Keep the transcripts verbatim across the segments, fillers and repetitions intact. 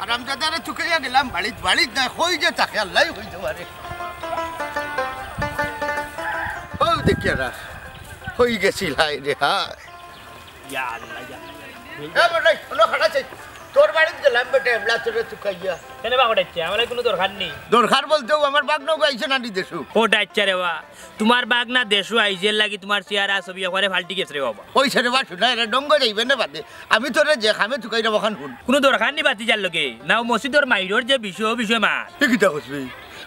হারামজাদারে তুকাইয়া গেলাম বাড়িত, বাড়িত নায়, কই যে থাকে আল্লায় কইতে পারে। ও দেখিয়া রাখ, কই গেছিল হায় রে হায়। ইয়া আল্লাহ, ইয়া আল্লাহ। এ বেটা, হুনো খাড়া চাই। তোর বাড়িত গেলাম বেটা, এবলা তোরে তুকাইয়া। কেনে বা কটাইছে? আমার কুনু দরকার নি। দরকার বলতেউ আমার বাগনাও গাইছে না নি দেশো। কটাইছে রে বা। তুমার বাগনা দেশো আইছে লাগি তুমার চেহারা ছবি একবারে ফাল্টি গেছে রে বাবা। ওই ছেড়ে বা শুনাই রে, ডঙ্গো যাইবে না বাদে। আমি তোরে যে খামে তুকাই রে বাখান হুন। কুনু দরকার নি বাতিজার লগে। নাও মসজিদর মাইরর যে বিষয়, ও বিষয় মাত। ই কিতা কছবি?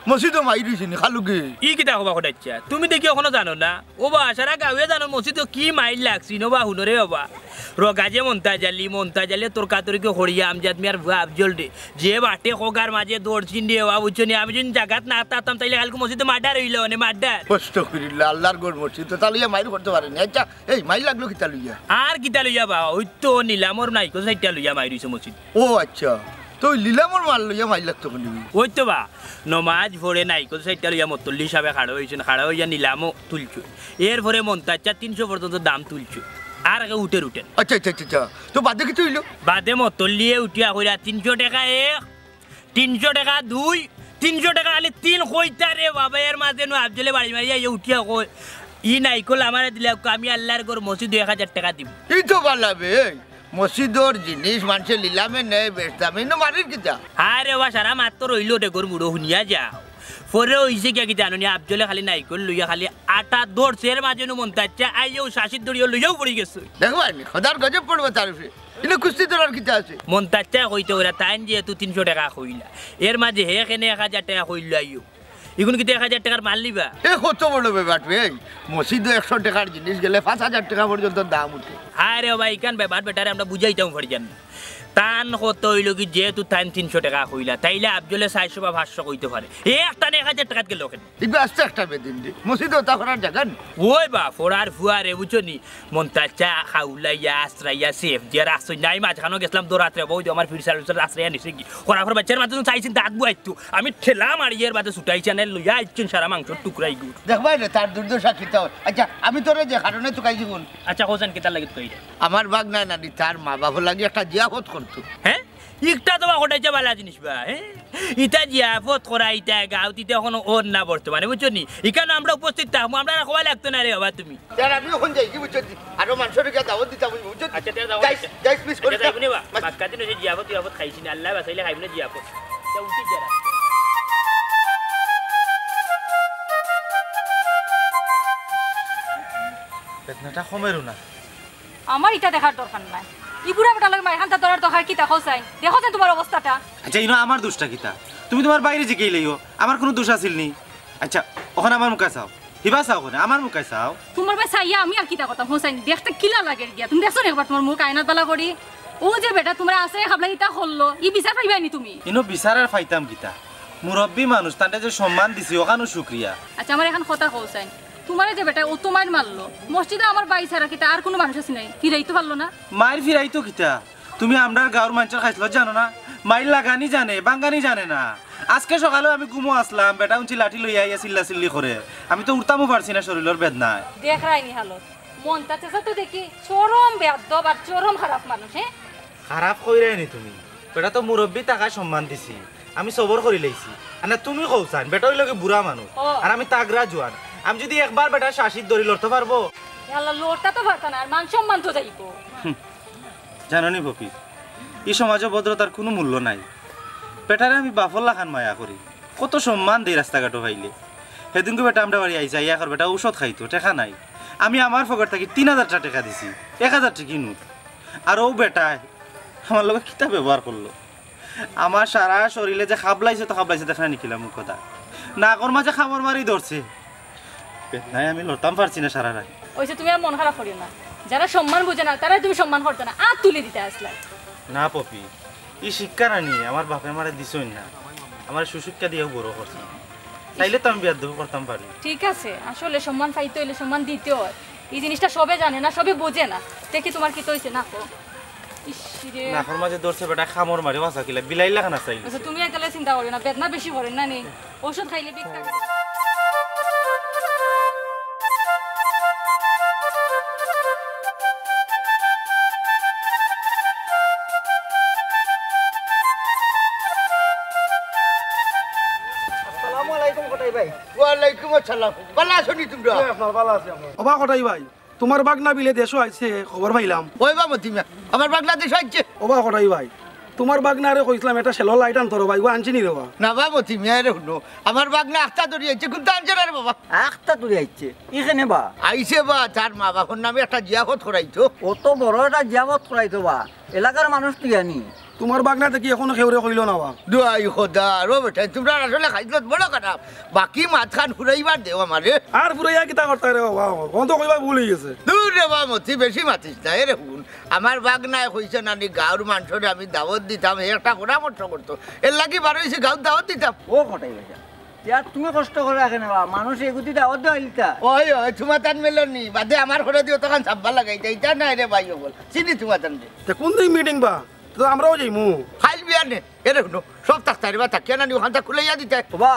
মসজিদো মাইর অইছে নি, খালুকে? ই কিতা কবা কটাইছে? তুমি দেখি অখনো জানো না? ও বা, সারা গাঁওয়ে জানো মসজিদো কি মাইর লাগছিল, ও বা, হুনো রে ও বা। রগা যে মন্তাজ আলী, মন্তাজ আলী তর্কাতর্কি করিয়া আমজাদ মিয়ার ফুয়া আফজলরে যে বাটে খগার মাঝে দৌড় চিন রে ও বা, বুঝছো নি? আমি যদি জাগাত না থাকতাম, তাইলে কালকে মসজিদো মার্ডার অইলো, মানে মার্ডার। কষ্ট করিলা, আল্লার ঘর মসজিদ, তো তাইলে মাইর করতে পারে নি। আচ্ছা, এই মাইর লাগলো কিতা লইয়া? আর কিতা লইয়া বা, ওই তো নিলামর নাইকো সাইডটা লইয়া মাইর অইছে মসজিদ। ও আচ্ছা, তো ওই লিলামর মাল লইয়া মাইর লাগতো কেনে? ওই তো বা, নমাজ পড়ে নাইকল চাইরটা লইয়া মতল্লি হিসাবে খাড়া অইছইন, খাড়া অইয়া নিলামও তুলছইন। এরপরে মন্তাজ চায় তিনশো পর্যন্ত দাম তুলছইন। আর কেউ উঠের উঠের। আচ্ছা, আচ্ছা, আচ্ছা, আচ্ছা। তো বাদে কিতা অইলো? বাদে মতল্লিয়ে উঠিয়া কইরা তিনশো টেকা এক, তিনশো টেকা দুই, তিনশো টেকা খালি তিন কইতা রে বাবা। এর মাঝে নু আফজলে বাড়ি মারিয়া ইয়ে উঠিয়া কয়, "ই নাইকল আমারে দিলে আমি আল্লার ঘর মসজিদো এক হাজার টেকা দিমু।" ই তো বালা বে, এই মসজিদর জিনিস মানষে লিলামে নেয়, বেচতাম, ইনো মারির কিতা? আরে বা, সারা মাত তো রইলো টেকর মুড়ো, হুনিয়া যাও। পরে অইছে গিয়া কিতা জানো নি, আফজলে খালি নাইকল লইয়া খালি আটা ধরছে, এর মাঝে নু মন্তাজ চায় আইয়াউ শাসির দড়িও লইয়াউ পড়ি গেছে। দেখবায় নি, খোদার গজব পড়বো তার উপরে। ইনো কুস্তি ধরার কিতা আছে? মন্তাজ চায় কইতে কইরা তাইন যেহেতু তিনশো টেকা কইলা, এর মাঝে হে কেনে এক হাজার টেকা কইলো আইও। ইগুন কিতা এক হাজার টেকার মাল নিবা? এ কত বড় বেবাট বে, এই মসজিদো একশো টেকার জিনিস গেলে পাঁচ হাজার টেকা পর্যন্ত দাম উঠে। আরে বাবা, ইখান বেবাট বেটারে আমরা বুঝাইতাম পারি জানি না। তান কত অইলো কি, যেহেতু তাইন তিনশো টেকা কইলা, তাইলে আফজলে চাইরশো বা পাঁচশো কইতে পারে। এ এক টানে এক হাজার টেকাত গেল কেনে? ইগু আস্তে একটা বেদিন রে, মসজিদো ওতা করার জাগা নি। ওই বা, ফড়ার ফুয়া রে, বুঝছো নি? মন্তাজ চায় খাউলাইয়া, আশ্রাইয়া, সেফ দিয়া রাখছইন। নাই মাঝখানো গেছলাম দৌড়াত রে, বউ আমার ফিরসাল ফিরসাল আশ্রাইয়া নিছে কি। করা ফর বাচ্চার মাঝে চাইছইন দাঁত বুয়াইতো। আমি ঠেলা মারিয়া এর বাদে ছুটাইছি, আনে লইয়া আইছইন সারা মাংসর টুকরা ইগু। দেখবায় রে, তার দুর্দশা কিতা অয়। আচ্ছা, আমি তোরে যে কারণে তুকাইছি হুন। আচ্ছা, কওছাইন কিতার লাগি তুকাইরা? আমার বাগনায় নানি তার মা বাপর লাগি একটা জিয়াফত করতো। হে? ইকটা তো বা কটাইছে বালা জিনিস বা, হে? ইতা জিয়াফত করা, ইতা গাউত, ইতা অখনো অর না বর্তমানে, বুঝছো নি? ইখানো আমরা উপস্থিত থাকমু, আমরারে কওয়া লাগতো না রে বাবা তুমি। ইয়ার আমি অখন যাইগি, বুঝছো নি? আরো মানষরে গিয়া দাওয়াত দিতাম অইবো, বুঝছো নি? আচ্ছা, তে দাওয়াত যাইস, দিতা। যাইস, miss আচ্ছা, করিস না। যাইবো নি বা? বাক্কা দিন অইছে জিয়াফত টিয়াফত খাইছি না, আল্লায় বাঁচাইলে খাইমু না জিয়াফত। তে উঠি যারা। বেদনাটা কমেরও না। আমার ইতা দেখার দরকার নাই। ই বুড়া বেটার লগে মাইরখানটা ধরার দরকার কিতা কওছাইন? দেখো যে তোমার অবস্থাটা। আচ্ছা, ইনো আমার দোষটা কিতা? তুমি তোমার বাইরে জিকাইলাইও, আমার কুনু দোষ আছিল নি? আচ্ছা, অখন আমার মুখে চাও, হিবা চাও কেনে, আমার মুখে চাও। তোমার বায় চাইয়া আমি আর কিতা করতাম? হোসাইন, দেখতে কিলা লাগের গিয়া? তুমি দেখছো নি একবার তোমার মুখ আয়নাত বালা করি? ও যে বেটা তোমার আছে খাবলা ইতা করলো, ই বিচার পাইবায় নি তুমি? ইনো বিচার আর পাইতাম কিতা? মুরব্বি মানুষ, তানরে যে সম্মান দিছি, অখানউ শুক্রিয়া। আচ্ছা, আমার এখান কথা কওছাইন, তোমারে যে বেটায় অত মাইর মারলো, মসজিদো আমার ভাই ছাড়া কিতা আর কুনু মানুষ আছে নি? ফিরাইতো পারলো না? মাইর ফিরাইতো কিতা? তুমি আমরার গাউর মানষর খাইছলত জানো না? মাইর লাগানি জানে, ভাঙ্গানি জানে না। আজকে সকালেও আমি ঘুমো আছলাম, বেটা হুনছি লাঠি লইয়া আইয়া চিল্লা চিল্লি করে। আমি তো উঠতামও পারছি না শরীলর বেদনায়। দেখরায়নি হালত। মন্তাজ চাচা তো দেখি চরম বেয়াদব আর চরম খারাপ মানুষ, হে? খারাপ কইরায়নি তুমি। বেটা তো মুরব্বি থাকায় সম্মান দিছি। আমি সবর করিলাইছি। আর না তুমি কওছাইন, বেটা অইলো গি বুড়া মানুষ। ও। আর আমি তাগড়া জোয়ান। আমি যুদি একবার বেটার শাসিত ধরি লড়তো পারবো? এ আল্লাহ, লড়তা তো পারতা না, আর মান সম্মান তো যাইবো। জানো নি পপি, ই সমাজো ভদ্রতার কুনু মূল্য নাই। বেটারে আমি বাফর লাখান মায়া করি, কত সম্মান দেই রাস্তাঘাটো পাইলে। হেদিনকু বেটা আমরার বাড়ি আইছে, আইয়া কর বেটা ঔষধ খাইতো, টেকা নাই। আমি আমার পকেট থাকি তিন হাজার টেকা দিছি, এক হাজার টেকা নোট। আর অউ বেটায় আমার লগে কিতা ব্যবহার করলো? আমার সারা শরীলে যে খাবলাইছে তো খাবলাইছে, দেখরায় নি কিলা মুখ কথা। নাকর মাঝে কামড় মারি ধরছে। বেদনায় আমি লড়তাম পারছি না সারা রাইত। অইছে, তুমি আর মন খারাপ করিও না। যারা সম্মান বুঝে না, তারারে তুমি সম্মান করতায় না, আত তুলি দিতায় আছলায়। না পপি, ই শিক্ষা নানি আমার বাপে আমারে দিছইন না, আমারে সুশিক্ষা দিয়াউ বড় করছইন। চাইলে তো আমি বেয়াদবি করতাম পারি। ঠিক আছে, আসলে সম্মান পাইতে অইলে সম্মান দিতে অয়। ই জিনিসটা সবে জানে না, সবে বুঝে না। দেখি তোমার কিতা অইছে, না কও। ইস রে। নাকর মাঝে ধরছে বেটা, কামড় মারি বাঁচা কিলা, বিলাইর লাখান আছাইল। আচ্ছা, তুমি ইতালে চিন্তা করিও না, বেদনা বেশি করের না নি? ঔষধ খাইলে বিষ থাকে। আসসালামু আলাইকুম কটাই ভাই। ওয়ালাইকুম আসসালাম। ভালা আছো নি তুমরা? জি, আপনার ভালা আছি আমরা। ওবা কটাই ভাই, তুমার বাগনা বিলে দেশো আইছে, খবর পাইলাম। ওই বা মতি মিয়া, আমার বাগনা দেশো আইছে। ওবা কটাই ভাই, তুমার বাগনারে কইছলাম একটা সেলর লাইট আনতো রে ভাই, অউ আনছে নি রে বা? না বা মতি মিয়া, এরে হুনো, আমার বাগনা আখতা ধরি আইছে, কুন্তা আনছে না রে বাবা। আখতা ধরি আইছে? ই কেনে বা? আইছে বা, তার মা বাপর নামে একটা জিয়াফত করাইতো। অত বড় একটা জিয়াফত করাইতো বা? এলাকার মানুষ তুই আনি। তুমার বাগনা দেখি অখনো কেউরে কইলো না বা? দোয়াই খোদার, ও বেটা, তুমরার আসলে খাইছলত বড় খারাপ। বাকি মাতখান ফুরাইবার দেও আমারে। আর ফুরাইয়া কিতা করতায় রে বাবা, অখন তো কইবা ভুল অইগেছে। দূর রে বা মতি, বেশি মাতিস না। এরে হুন, আমার বাগনায় কইছে নানি গাউর মানষরে আমি দাওয়াত দিতাম, হে একটা পরামর্শ করতো। এরলাগি বারইছি গাউত দাওয়াত দিতাম। ও কটাই ভাইয়া, ইয়া তুমি কষ্ট করিয়া কেনে বা? মানুষ এগুতি দাওয়াত দেওয়া ইলতা। ওই, ওই, তুমাতান মেলনি, বাদে আমার ঘরে দিও তখন সাব্বা লাগাইতা, ইতা নায় রে ভাই অকল। চিনি তুমাতান দে। তে কুনদিন মিটিং বা? তে আমরাও যাইমু। খাইল আনে। এরে হুনো, সব থাকতা রে বা, থাকিয়া না নি, অখানতা খুলাইয়া দিতায়। ওবা,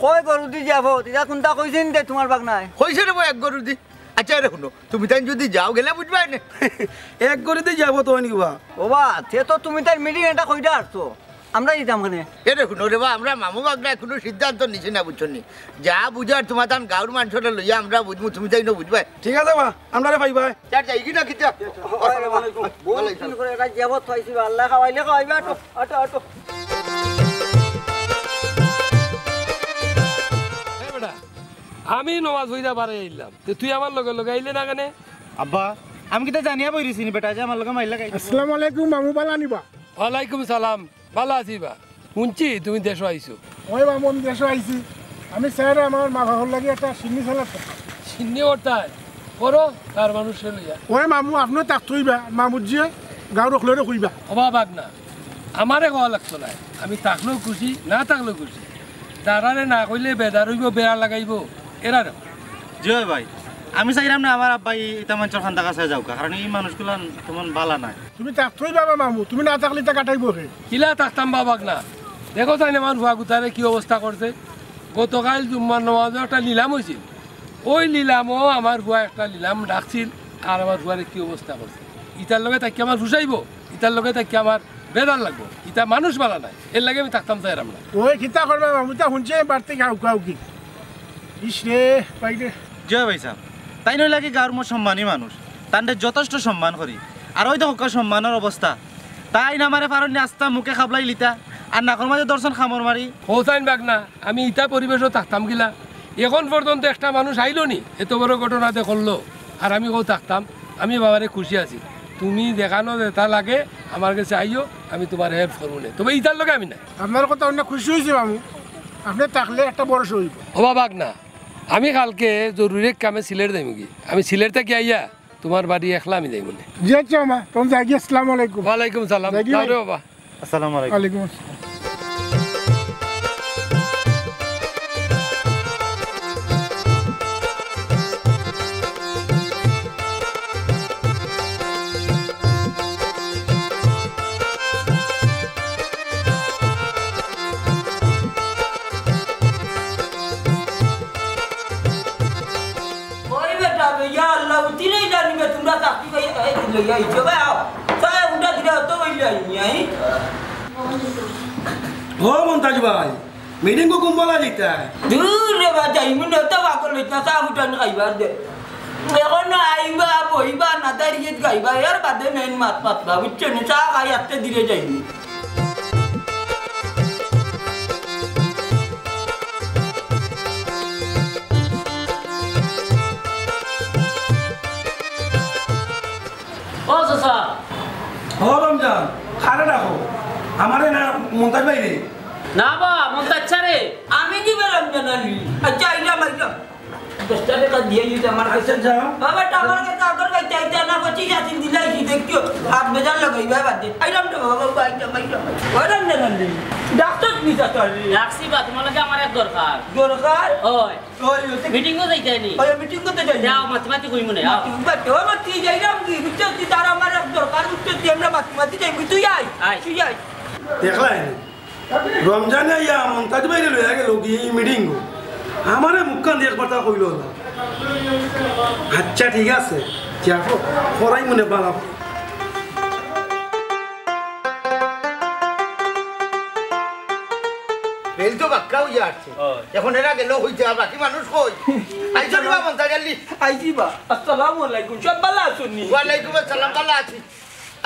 কয় গরু দি যাবো? ইতা কুনতা কইছে নি তে তুমার বাগনায়? কইছে রে বা এক গরু দি। আচ্ছা, এরে হুনো, তুমি তাইন যুদি যাও, গেলে বুঝবায় নে। এক গরু দি যাবো তো অইন কিবা। ওবা, তে তো তুমি তাইর meeting একটা কইরা আরছো। আমরা দিতাম কেনে? এরে হুনো রে বা, আমরা মামু বাগনায় কুনু সিদ্ধান্ত নিছি না, বুঝছো নি? যা বুঝার তুমার তান গাউর মানষরে লইয়া আমরা বুঝমু, তুমি তাইন বুঝবায়। ঠিক আছে বা, আমরারে পাইবায়। স্যার, যাই কি না কিতা? আসসালামু আলাইকুম। বহুত দিন করে একটা জিয়াফত পাইছি বা, আল্লায় খাওয়াইলে খাওয়াইবা, আটো, আটো, আটো। এ বেটা, আমি নমাজ পড়িয়া বারে আইলাম, তে তুই আমার লগে লগে আইলে না কেনে? আব্বা, আমি কিতা জানিয়া বই রইছি নি বেটা যে আমার লগে মাইর লাগাই? আসসালামু আলাইকুম মামু, বালা নি বা? ওয়ালাইকুম সালাম, বালা আছি বা। হুনছি তুমি দেশো আইছো। ওই মামু, আমি দেশো আইছি। আমি স্যার আমার মা বাবার লাগি একটা শিন্নি সালাদ করতাম। শিন্নি করতায়? করো, কার মানুষরে লইয়া। ওই মামু, আপনেও থাকতে অইবা, মামুজিয়ে গাউর অকলরে কইবা। ওবা বাগনা, আমারে কওয়া লাগতো নায়, আমি থাকলেও খুশি, না থাকলেও খুশি। যারারে না কইলে বেজার অইবো, বেড়া লাগাইবো, এরারে। জি অয় ভাই, আমি চাইরাম না আমার আব্বায় ইতা মানষর কান্দা কাছে যাউক্কা, কারণ ই মানুষগুলান তেমন বালা নায়। তুমি থাকতে অইবা বা মামু, তুমি না থাকলে ইতা কাটাইবো কে? কিলা থাকতাম বা বাগনা, দেখো চাইন আমার ফুয়া গুতারে কি অবস্থা করছে। গতকাইল জুম্মার নমাজো একটা নিলাম অইছিল, ওই নিলামো আমার ফুয়ায় একটা নিলাম ডাকছিল, আর আমার ফুয়ারে কি অবস্থা করছে। ইতার লগে থাকিয়া আমার ফুষাইবো, ইতার লগে থাকিয়া আমার বেজার লাগবো, ইতা মানুষ বালা নায়, এরলাগি আমি থাকতাম চাইরাম না। ওই কিতা করবা মামু, ইতা হুনছি আমি বাড়িত থাকি হাউকাউকি। ইস রে, বাইরে। জি অয় ভাইসাব, তাইন অইলা গি গাউর মত সম্মানী মানুষ, তানরে যথেষ্ট সম্মান করি। আর ওই দেখউক্কা সম্মানর অবস্থা, তাইন আমারে পারইন নি আস্তা মুখে খাবলাইলিতা, আর নাকর মাঝে ধরছইন কামড় মারি। হোসাইন বাগনা, আমি ইতা পরিবেশো থাকতাম কিলা? এখন পর্যন্ত একটা মানুষ আইলো নি, এত বড় ঘটনা যে করলো, আর আমি কও থাকতাম? আমি বাবারে খুশি আছি। তুমি যেখানো যেতা লাগে আমার গেছে আইও, আমি তুমার help করমু নে। তবে ইতার লগে আমি নাই। আপনার কথা হুনিয়া খুশি অইছি মামু, আপনে থাকলে একটা ভরসা অইবো। ওবা বাগনা, আমি কালকে জরুরি এক কামে সিলেট যাইমুগি। আমি সিলেট থাকি আইয়া তুমার বাড়ি একলা আমি যাইমু নে। জি আচ্ছা মামা, তখন যাইগি, আসসালামু আলাইকুম। ওয়ালাইকুম সালাম। যাইগি যাও ভাই। রে বাবা। আসসালামু আলাইকুম। ওয়ালাইকুম আসসালাম। ওই বেটা, ইয়া আল্লাহ, উঠি নেই জানি বে, তুমরা চাকরি পাই, এই দিলে, এই যে ভাই, আও। তাই উঠা দিলে অত হইল, এই নিয়ে, এই। ও মন্তাজ ভাই, মিটিং কো কুম্বলা দিতা? দূর রে বা, যাইমু না, অত পাগল হইছ না, চা উঠান খাইবার দে। এখন আইবা, বইবা, না দাঁড়িয়ে খাইবা, এর বাদে মেইন মাত মাতবা, বুঝছো নি? চা খাই আস্তে ধীরে যাইমু। ও চাচা। ও রমজান, কারে ডাকো? আমারে না মন্তাজ ভাইরে? না বা, মন্তাজ স্যারে। আমি কিবা রমজান আলী? আচ্ছা, আইলাম, আইলাম। দশটা টেকা দিয়া দিতে আমার কাছে। আচ্ছা, যাও। বাবা, তো আমার কাছে আগর ভাই চাইতে না, পঁচিশ আশি দিলাই কি দেখিও। হাত বেজার লাগাই, ভাই, বাদ দে। আইলাম তো বাবা, বাবা, আইলাম, আইলাম। ওই রমজান আলী, ডাকছস নি চাচা রে? ডাকছি বা, তুমার লগে আমার এক দরকার। দরকার? ওই। ওই, ওই, মিটিংও যাইতায় নি? ওই, মিটিং করতে যাই। যাও, মাতি মাতি কইমু নে, আও। মাতি, মাতি, ও মাতি, যাইলাম কি? বুঝছস নি, তার আমার এক দরকার, বুঝছস নি, আমরা মাতি মাতি যাই, তুই আয়, আয়। তুই আয়। দেখলায় নি? রমজানে আইয়া মন্তাজ ভাইরে লইয়া গেল কি এই মিটিং? আমারে মুখখান দিয়া একবার তা কইল না। আচ্ছা, ঠিক আছে, যাবো, করাই মনে বালা। রেল তো বাক্কা হইয়া আসছে। অয়। এখন এরা গেল হইতে আর বাকি মানুষ কই? আইছো নি বা মন্তাজ আলী? আইছি বা। আসসালামু আলাইকুম। সব বালা আছো নি? ওয়ালাইকুম আসসালাম, বালা আছি।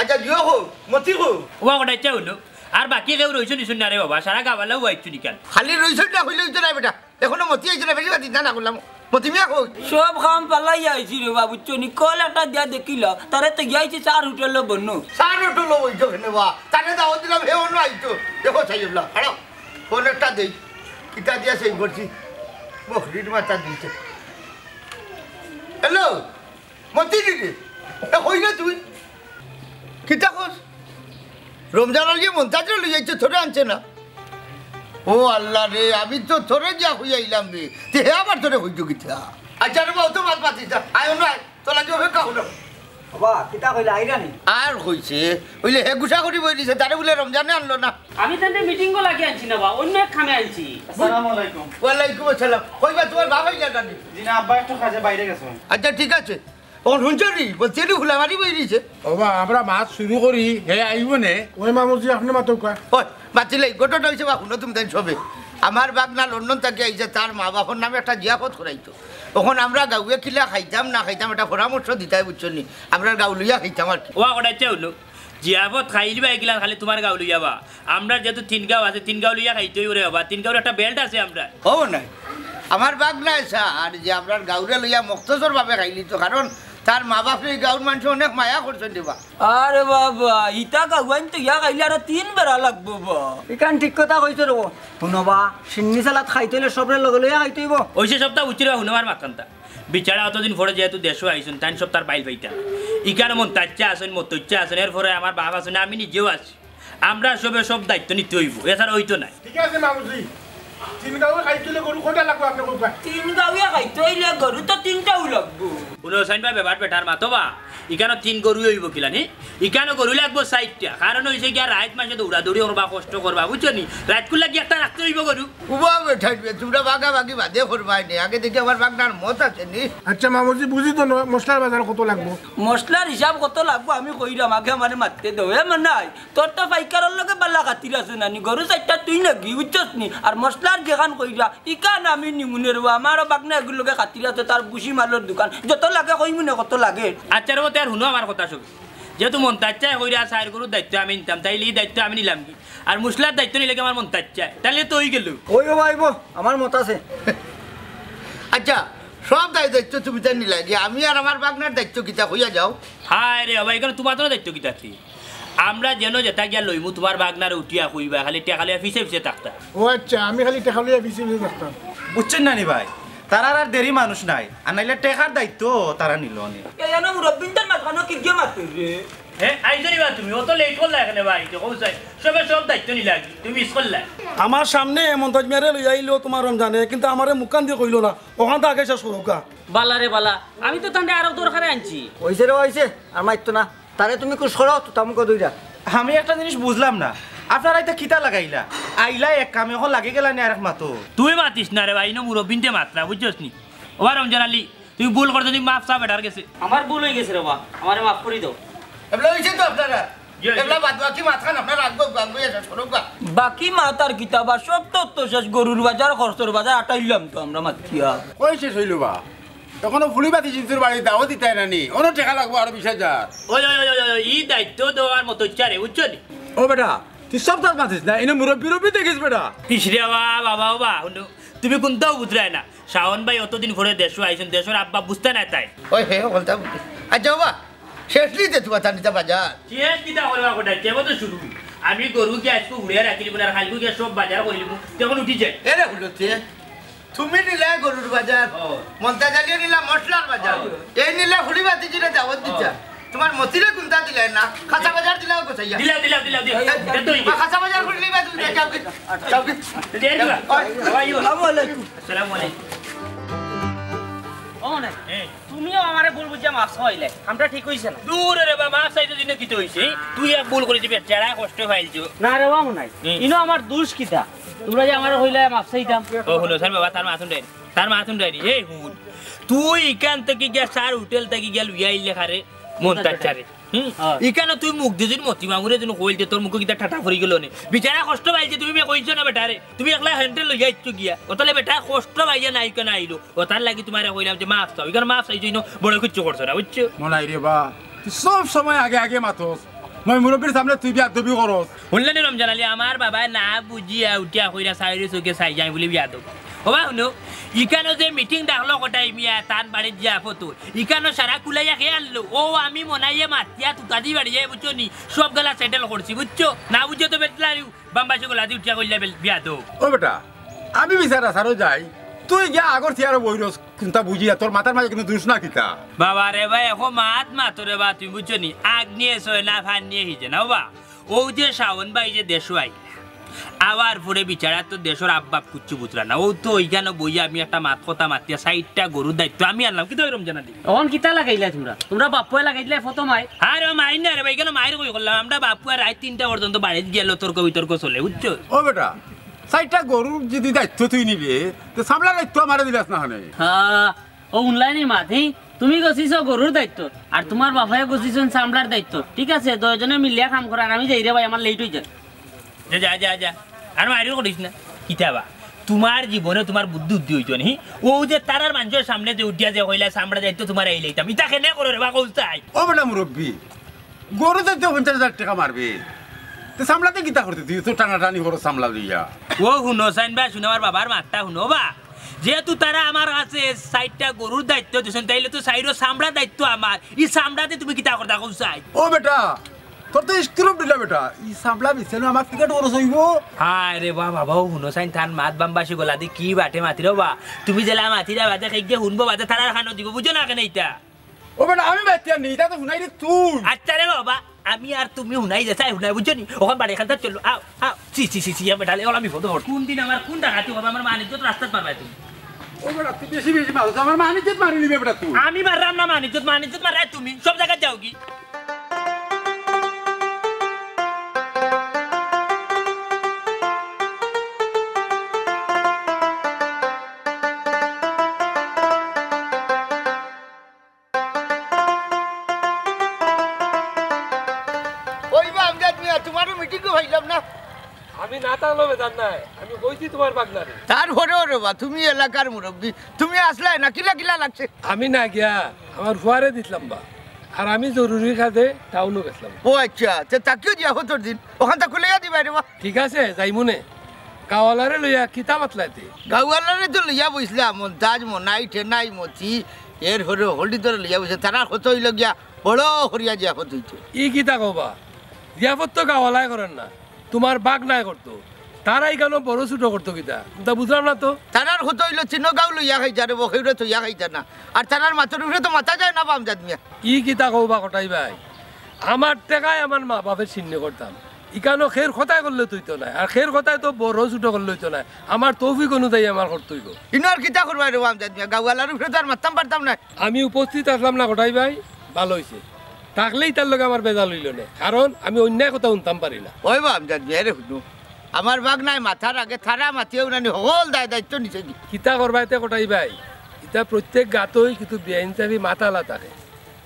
আচ্ছা, জিও কো, মতি কো? ওবা, ওটা ইচ্ছা হইলো। আর বাকি কেউ রইছো নি শুন না রে বাবা, সারা গাওয়ালাও আইছো নি কেন? খালি রইছো না হইলে হইতো না বেটা। এখনো মতি আইছে না, বেশি বাতি না, না করলাম। মতি মিয়া কই? সব কাম ফালাইয়া আইছি রে বাবা, বুঝছো নি? কল একটা দিয়া দেখিলা, তারে তো গিয়া আইছি চার হোটেলো বন্য। চার হোটেলো বইছো কেনে বা? তারে দাওয়াত দিলাম, হে অন্য আইতো। দেখো সাইবলা, খাড়াও। ফোন একটা দেই। ইটা দিয়া সেই করছি। বকরির মাথা দিছে। হ্যালো? মতি নি রে? এ, কই রে তুই? কিতা কর? রমজান আলী মন্তাজরে লই যাইছে, তোরে আনছে না? ও আল্লাহ রে, আমি তো তোরে দিয়া কই আইলাম রে। তে হে আবার তোরে কইতো কিতা? আচ্ছা রে বা, অত মাত মাতিস না। আয়, অনো আয়। তোর লাগি অপেক্ষা করলাম। বাবা, কিতা কইলা, আইরা নি? আর কইছে, অইলে হে গুসা করি বই দিছে, তারে বুলে রমজানে আনলো না। আমি তানরে মিটিংও লাগি আনছি না বা, অইন্য এক কামে আনছি। আসসালামু আলাইকুম। ওয়ালাইকুম আসসালাম। কইবা তুমার বাপ আইলা না নি? জি না, আব্বা একটু কাজে বাইরে গেছে। আচ্ছা, ঠিক আছে। অখন হুনছো নি? বলছি নি, ফুলামারি বই দিছে। ওবা, আমরা মাত শুরু করি, হে আইবো নে। ওই মামুজি, আপনে মাতউক্কা। ওই, মাতিলাই, ঘটনা অইছে বা, হুনো তুমি তাইন সবে। আমার বাগনা লন্ডন থাকি আইছে, তার মা বাপর নামে একটা জিয়াফত করাইতো। অখন আমরা গাউয়ে কিলা খাইতাম না খাইতাম, একটা পরামর্শ দিতায়, বুঝছো নি? আমরার গাউ লইয়া খাইতাম আর কি। ওবা, কটাইতে অইলো। জিয়াফত খাইলিবা এগিলান খালি তুমার গাউ লইয়া বা। আমরার যেহেতু তিন গাউ আছে, তিন গাউ লইয়া খাইতে অইবো রে বাবা। তিন গাউর একটা বেল্ট আছে আমরার। ও নাই। আমার বাগনায় চায় যে আমরার গাউরে লইয়া মখতসর ভাবে খাইলিতো, কারণ তার মা বাপে ই গাউর মানষে অনেক মায়া করছইন রে বা। আরে বাবা, ইতা গাউয়াইন তো ইয়া খাইলে আরো তিন বেড়া লাগবো বা। ইখান ঠিক কথা কইছো রে বা। হুনো বা, শিন্নি সালাদ খাইতে অইলে সবরে লগে লইয়া খাইতে অইবো। অইছে সবতা বুঝছি রে বা, হুনো আমার মাতখানতা। বিচারা অতদিন পরে যেহেতু দেশো আইছইন, তাইন সব তার বাইল পাইতা। ইখানো মন্তাচ্চা আছইন, মতইচ্চা আছইন, এরপরে আমার বাপ আছইন, আমি নিজেও আছি। আমরা সবে সব দায়িত্ব নিতে অইবো, এছাড়া অইতো নায়। ঠিক আছে মামুজি, তিন গাউয়ে খাইতে অইলে গরু কয়টা লাগবো আপনে কউক্কা? তিন গাউয়ে খাইতে অইলে গরু তো তিনটাউ লাগবো। হুনো হুসাইন বা, বেবাট বেটার মাতো বা, ইখানো তিন গরু অইবো কিলা নি? ইখানো গরু লাগবো চাইরটা। কারণ অইছে গিয়া রাইত মানষে দৌড়াদৌড়ি করবা, কষ্ট করবা, বুঝছো নি? রাইতকুর লাগি একটা রাখতে অইবো গরু। উবা বেটাইন বে, তুমরা ভাগাভাগি বাদে করবায় নে। আগে দেখি আমার বাগনার মত আছে নি। আচ্ছা মামুজি, বুঝি তো না, মশলার বাজার কত লাগবো? মশলার হিসাব কত লাগবো আমি কইরাম, আগে আমারে মাততে দেও। এ মনাই, তোর তো পাইকারর লগে বালা খাতির আছে না নি? গরু চাইরটা তুই নাকি, বুঝছস নি? আর মশলার যেখান কইরা, ইখান আমি নিমুনে রে বা, আমারও বাগনা এগুর লগে খাতির আছে, তার বুসি মালর দোকান। যত লাগে কইমু নে কত লাগে। আচ্ছা রে বা, তে আর হুনো আমার কথা সব। যেহেতু মন্তাচ্চায় কইরা চাইর গরুর দায়িত্ব আমি নিতাম, তাইলে ই দায়িত্ব আমি নিলাম কি? আর মশলার দায়িত্ব নিলে কি আমার মন্তাচ্চায়? তাইলে তো অইগেলো। অইবো বা, অইবো, আমার মত আছে। আচ্ছা, সব দায় দায়িত্ব তুমি তাইন নিলায় গি, আমি আর আমার বাগনার দায়িত্ব কিতা কইয়া যাও? হায় রে বাবা, ইখানো তুমার তো দায়িত্ব কিতা আছে? আমরা যেন যেতা গিয়া লইমু, তুমার বাগনারে উঠিয়া কইবা, খালি টেকা লইয়া পিছে পিছে থাকতা। ও আচ্ছা, আমি খালি টেকা লইয়া পিছে পিছে থাকতাম। বুঝছইন না নি ভাই, তারার আর দেরি মানুষ নাই, আর নাইলে টেকার দায়িত্ব তারা নিলো নে। এ যেন মুরব্বিনতার মাঝখানো কি গিয়া মাতে রে? হে, আইছো নি বা তুমি? অত লেট করলা কেনে বা? এই যে কও চাই, সবে সব দায়িত্ব নিলা কি? তুমি মিস করলা। আমার সামনে মন্তাজ মিয়ারে লইয়া আইলো তুমার রমজানে, কিন্তু আমারে মুখখান দি কইলো না, অখানতা আগে শেষ করউক্কা। বালা রে বালা, আমি তো তানরে আরো দরকারে আনছি। অইছে রে, অইছে, আর মাতিও না। তারে তুমি খুশ করো, তুতা মুখো ধইরা। আমি একটা জিনিস বুঝলাম না, আপনারা ইতা কিতা লাগাইলা? আইলা এক কামে, অখন লাগি গেলা নি আরেক মাতো। তুই মাতিস না রে বা, ইনো মুরব্বিন্তে মাতরা, বুঝছস নি? ওবা রমজান আলী, তুমি ভুল করছো, তুমি মাফ চা বেটার গেছে। আমার ভুল অইগেছে রে বা, আমারে মাফ করি দেও। এবলা অইছে তো আপনারা। জি, জি। এবলা বাদ বাকি মাতখান আপনারা রাখবো, রাখবো, এটা সরুকা। বাকি মাত আর কিতা বা, সব তো, তো শেষ, গরুর বাজার, খরচর বাজার, আটাইলাম তো আমরা মাতিয়া। কই শেষ অইলো বা? অখনো ফুলি বাতি জিন্তুর বাড়ি দাওয়াত দিতায় না নি? অনো টেকা লাগবো আরো বিশ হাজার। ওই, ওই, ওই, ওই, ওই, ই দায়িত্ব দেওয়ার মতো ইচ্ছা রে, বুঝছো নি? ও বেটা, তুই সব তার মাতিস না, ইনো মুরব্বি রব্বি দেখিস বেটা। ইস রে বা, বাবা, বাবা, হুনো, তুমি কুন্তাও বুঝরায় না। শাওন ভাই অতদিন পরে দেশো আইছইন, দেশর আব্বা বুঝতা নায় তাইন। ওই হে, বলতাম। আচ্ছা বাবা, শেষ নিতে তুমার তানিতা বাজার। শেষ কিতা করবা কোটা, কেবল তো শুরু। আমি গরু কি আইজকু হুড়িয়া রাখিলিমু না, কাইলকু গিয়া সব বাজার করিলিমু, তখন উঠি যাই। এরে হুলতে, তুমি নিলা গরুর বাজার, ও। মন্তাজ আলীয়ে নিলা মশলার বাজার, ও। এই নিলা ফুলি বাতি জিন্তুরে দাওয়াত দিতা। ও। তুমার মতিরে কুন্তা দিলায় না, খাসা বাজার দিলাও গোছাইয়া। দিলাও, দিলাও, দিলাও, দিলাও। এই, এই, এত অই গেছে। খাসা বাজার করিলিবা তুমি, যাও কি? যাও কি? এই, এই, ওই, ওই, ওই। আসসালামু আলাইকুম। আসসালামু আলাইকুম। ও মনাই, হ্যাঁ। তুমিও আমারে ভুল বুঝিয়া মাফ চাইলে, কামটা ঠিক অইছে না। দূর রে বা, মাফ চাইতে দিনে কিতা অইছে? তুই এক ভুল করি দিবে, যারা কষ্ট পাইলছো। না রে বা মনাই, হুম। ইনো আমার দুষ কিতা? তুমরা যে আমারে কইলা মাফ চাইতাম। ও হুনো, তার বাবা, তার মাথুন ডায়েরি, তার মাথুন ডায়েরি। এই হুন, তুই ইখান থাকি গিয়া, সার হোটেল থাকি গিয়া লইয়া আইলে কারে? মন্তাজ চারে। হুম? হ্যাঁ। ইখানো তুই মুখ দি যদি মতি মামুরে যদি কইল যে তোর মুখো কিতা ঠাটা পড়ি গেল নে। বিচারা কষ্ট পাইছে, তুমি বে কইছো না বেটারে। তুমি একলা হ্যান্ডেল লইয়া আইছো গিয়া। অতালে বেটা কষ্ট পাইয়া না ইখানো আইলো। অতার লাগি তুমারে কইলাম যে মাফ চাও। ইখানো মাফ চাইছো, ইনো বড় কিচ্ছু করছো না, বুঝছো? মনাই রে বা, তুই সব সময় আগে আগে মাতস। মই মুরব্বির সামনে তুই বেয়াদবি করস। হুনলে নি রমজান আলী, আমার বাবায় না বুঝিয়া উঠিয়া কইরা চাইরে চউখে চাই যায় বুলি বেয়াদব। ওবা হুনো, ইখানো যে মিটিং ডাকলো কটাই মিয়া, তান বাড়িত জিয়াফত অয়। ইখানো সারা কুলাইয়া কে আনলো? ও আমি মনাইয়ে মাতিয়া তুতাদি বাড়িয়ে, বুঝছো নি? সব গেলা সেটেল করছি, বুঝছো? না বুঝছো তো বেতলারিও, বাম্বাসে গলা দি উঠিয়া কইলা বেল-, বেয়াদব। ও বেটা, আমি বিচার আচারও যাই, তুই গিয়া আগর চেয়ারো বইরস, কুন্তা বুঝিয়া, তোর মাথার মাঝে কিন্তু দুষ না কিতা? বাবা রে বা, এখন মাত মাতো রে বা, তুমি বুঝছো নি? আগ নিয়ে সয় না, ফান নিয়ে হিজে না, ওবা। ও যে শাওন ভাই যে দেশো আইলা, আবার পরে বিচারা তো দেশর আব্বাপ কুচ্ছু বুঝরা না। ও তো ওইখানো বইয়া আমি একটা মাত কথা মাতিয়া চাইরটা গরুর দায়িত্ব আমি আনলাম। কিতা অইলো রমজান আলী? অখন কিতা লাগাইলা তুমরা? তুমরার বাপ্পে লাগাইলা ফতো মাইর। আরে ও মাইর না রে ভাই, কেনে মাইর কই করলাম? আমরার বাপ্পে রাইত তিনটা পর্যন্ত বাড়িত গেল তর্ক বিতর্ক চলে, বুঝছো? ও বেটা, চাইরটা গরুর যদি দায়িত্ব তুই নিবে, তে চামড়ার দায়িত্ব আমারে দিলাস না কেনে? হ্যাঁ, ও হুনলায়নি মাত, হি? তুমি গছিছো গরুর দায়িত্ব, আর তুমার বাফে গছিছইন চামড়ার দায়িত্ব। ঠিক আছে, দুইজনে মিলিয়া কাম করো, আর আমি যাই রে ভাই, আমার লেইট অইযার। যা, যা, যা, যা। আর মাইর করিস না। কিতা বা? তুমার জীবনে তুমার বুদ্ধি উদ্ধি অইতো নি। ও যে তারার মানষর সামনে যে উঠিয়া যে কইলা চামড়া দায়িত্ব তুমারে লইতাম। ইতা কেনে করো রে বা, কও চাই। ও বেটা মুরব্বি, গরু তো পঞ্চাশ হাজার টেকা মারবে। তে চামড়াতে কিতা করতে? তুই তো টানাটানি করো চামড়া লইয়া। ও হুনো, সাইন বা, হুনো আমার বাবার মাতটা হুনো বা। যেহেতু তারা আমার কাছে চাইরটা গরুর দায়িত্ব দিছইন, তাইলে তো চাইরো চামড়ার দায়িত্ব আমার। ই চামড়াতে তুমি কিতা করতা, কও চাই? ও বেটা, তোর তো স্ক্রুপ দিলা বেটা। ই চামড়া বেচিলে আমার টিকিট খরচ অইবো। হায় রে বা বাবা, ও হুনো সাইন, তান মাত বামবাসি গলা দি কি বাটে মাতিরো বা। তুমি যেলা মাতিরা বাদে কেগিয়ে হুনবো বাদে তারার কানো দিবো, বুঝো না কেনে ইতা? ও বেটা, আমি মাতিয়ার নি, ইতা তো হুনাইরে তুই। আচ্ছা রে বাবা, আমি আর তুমি হুনাই যে চাই হুনাই, বুঝছো নি? অখন বাড়ি খান্তা চলো, আও, আও। ছি, ছি, ছি, ছি, ইয়া বেটা, লে, ওলা বিপদ অর। কোন দিন আমার কোন ডাকাতি অইবো, আমার মান ইজ্জত রাস্তাত পারবায় তুমি। ও বেটা, তুই বেশি বেশি মারছ, আমার মান ইজ্জত মারি নিবে বেটা তুই। আমি মাররাম না মান ইজ্জত, মান ইজ্জত মাররায় তুমি, সব জাগাত যাওগি। ওই বা আমজাদ মিয়া, তুমারে মিটিংও পাইলাম না। আমি না থাকলেও বেজার নাই, আমি কইছি তুমার বাগনারে। তারপরেও রে বা, তুমি এলাকার মুরব্বি, তুমি আছলায় না, কিলা কিলা লাগছে? আমি না গিয়া আমার ফুয়ারে দিছলাম বা, আর আমি জরুরি কাজে টাউনো গেছলাম। ও আচ্ছা, তে থাকিও দিয়া হতর দিন, অখানতা খুলাইয়া দিবায় রে বা। ঠিক আছে, যাইমুনে। গাওয়ালারে লইয়া কিতা মাতলাইতে? গাওয়ালারে তো লইয়া বইছলাম, মন্তাজ, মনাই, টেনাই, মতি, এর হরে হকলরে লইয়া বইছে, তারার কথা অইলো গিয়া বড় করিয়া জিয়াফত অইতো। ই কিতা কও বা? জিয়াফত তো গাওয়ালায় করইন না, তুমার বাগনায় করতো। তারা ইখানো বড় ছোট করতো কিতা? তা বুঝলাম না তো। তারার কথা অইলো তিনো গাঁও লইয়া খাইতা রে বা, কেউরে থইয়া খাইতা না। আর তারার মাতর উপরে তো মাতা যায় না বা আমজাদ মিয়া। ই কিতা কও বা কটাই ভাই? আমার টেকায় আমার মা বাপের শিন্নি করতাম। ইখানো কেউর কথায় করলে তো অইতো নায়, আর কেউর কথায় তো বড় ছোট করলে অইতো নায়। আমার তৌফিক অনুযায়ী আমার করতে অইবো। ইনো আর কিতা করবায় রে বা আমজাদ মিয়া, গাওয়ালার উপরে তো আর মাততাম পারতাম নায়। আমি উপস্থিত আছলাম না কটাই ভাই, ভালা অইছে। থাকলে ইতার লগে আমার বেজাল অইলো নে, কারণ আমি অন্যায় কথা হুনতাম পারি না। ওই বা আমজাদ মিয়া রে হুনো, আমার বাগনায় মাতার আগে তারা মাতিয়া উনানি হকল দায় দায়িত্ব নিছে গি। কিতা করবায় তে কটাই ভাই, ইতা প্রত্যেক গাতই কিন্তু বেইনসাফি মাতালা থাকে।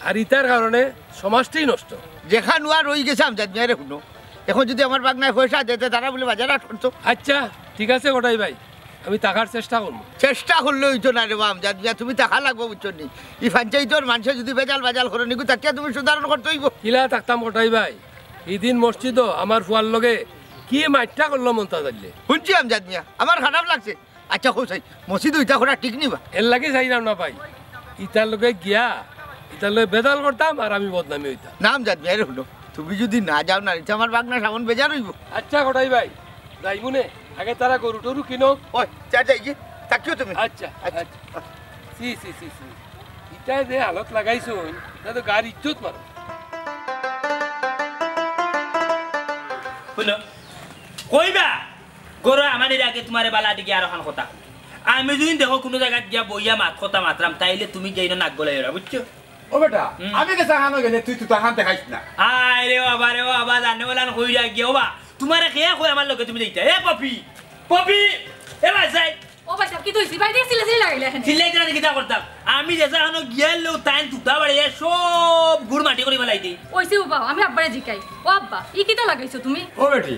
আর ইতার কারণে সমাজটাই নষ্ট। যেখান ওয়া রই গেছে আমজাদ মিয়া রে হুনো, অখন যদি আমার বাগনায় পয়সা দেয়, তে তারা বুলে বাজার আট করতো। আচ্ছা, ঠিক আছে কটাই ভাই, আমি থাকার চেষ্টা করমু। চেষ্টা করলে অইতো না রে বা আমজাদ মিয়া, তুমি থাকা লাগবো বুঝছো নি? ই পঞ্চায়েতর মানষে যদি বেজাল বাজাল করইন, ইগু থাকিয়া তুমি সুধারণ করতে অইবো। কিলা থাকতাম কটাই ভাই, ইদিন মসজিদো আমার ফুয়ার লগে কি মাইট্টা করলো মন্তাজ আলীয়ে। হুনছি আমজাদ মিয়া, আমার খারাপ লাগছে। আচ্ছা, কও চাই, মসজিদো ইতা করা ঠিক নি বা? এরলাগি চাইরাম না ভাই, ইতার লগে গিয়া, ইতার লগে বেজাল করতাম আর আমি বদনামি অইতাম। না আমজাদ মিয়া রে হুনো, তুমি যদি না যাও না, ইতা আমার বাগনা সামন বেজার অইবো। আচ্ছা কটাই ভাই, যাইমুনে, আগে তারা গরু টরু কিনো। ওই, যা যাই গি, থাকিও তুমি। আচ্ছা, আচ্ছা। আচ্ছা। ছি, ছি, ছি, ছি। ইতা যে হালত লাগাইছো, ইতা তো গার ইজ্জত মারো। হুনো, কইবা, গরু আমানির আগে তুমারে বালা দিকে আর অখান কথা। আমি যদি দেখো কুনু জাগাত গিয়া বইয়া মাত কথা মাতরাম, তাইলে তুমি গিয়া ইনো নাক গলাইও না, বুঝছো? ও বেটা, হুম। আমি গেছে হানো গেলে তুই তুতা হানতে খাইস না। আয় রে বাবা, রে বাবা, জানে ওলান কইরা গিয়া, ও বা, তুমারে কে কয় আমার লগে তুমি যাইতা? এ পপি, পপি, এ ভাই যাই। ও ভাই সাহেব, কিতা অইছে? ভাই, দেখছিলে, চিল্লা লাগাইলে এখানে। চিল্লাই দিলে কিতা করতাম? আমি যে জানো গিয়ার লো তাইন তুতা বাড়িয়ে সব গুড় মাটি করি ফেলাই দেই। ওইছে ও বাবা, আমি আব্বারে জিকাই। ও আব্বা, ই কিতা লাগাইছো তুমি? ও বেটি,